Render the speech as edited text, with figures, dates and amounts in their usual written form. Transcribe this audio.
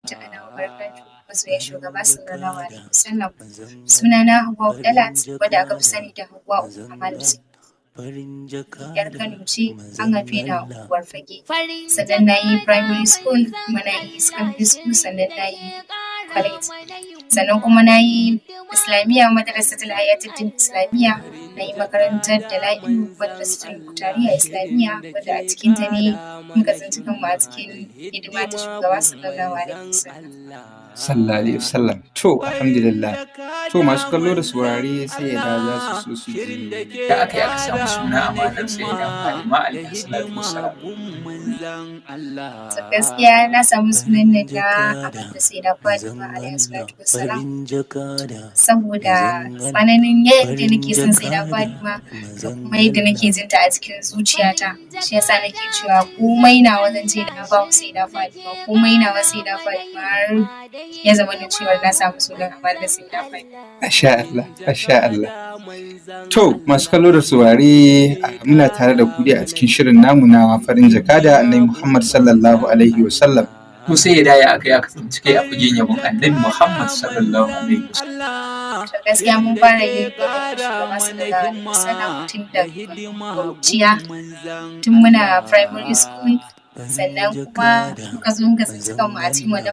Ta'ala wa barakatuhu. Masoyan shugaba sallallahu alaihi wasallam. Sunana Hauwa Dalat, wadda aka fi sani da Hauwa Amalu. Yar Kano ce, an haife ni a unguwar Fage. Sannan na yi primary school, kuma na yi secondary school, sannan na yi college. Sannan kuma na yi Islamiyya, Madrasatul Hayatuddin Islamiyya, na yi makarantar Dala'ilu Madrasatul Mukhtariya Islamiyya, wadda a cikinta ne muka tsinci kanmu a cikin hidima ta shugaba sallallahu alaihi wasallam. Sallallahu alaihi wasallam. To, alhamdulillah. To, masu kallo da saurare, sai ya da za su so su ji Da aka yi aka samu suna Amanar Sayyida Fatima alaihi salatu wassalam? To, gaskiya na samu sunan nan na Amanar Sayyida Fatima alaihi salatu wassalam saboda tsananin yadda nake son Sayyida Fatima da kuma yadda nake jin ta a cikin zuciyata. Shi yasa nake cewa komai nawa zan ce na ba wa Sayyida Fatima, komai nawa Sayyida Fatima, har ya zama da cewa na samu sunan Amanar Sayyida Fatima. Masha Allah, masha Allah. To, masu kallo da saurare, muna tare da ku dai a cikin shirin namu na farin jakada Annabi Muhammad sallallahu alaihi wasallam. To, sai ya daya aka yi aka tsinci kai a fagen yabon Annabi Muhammad sallallahu alaihi wasallam? To, gaskiya mun fara yin yabon shugaba sallallahu alaihi wasallam tun da ƙuruciya, tun muna primary school, sannan kuma muka zo muka tsinci kanmu a cikin wannan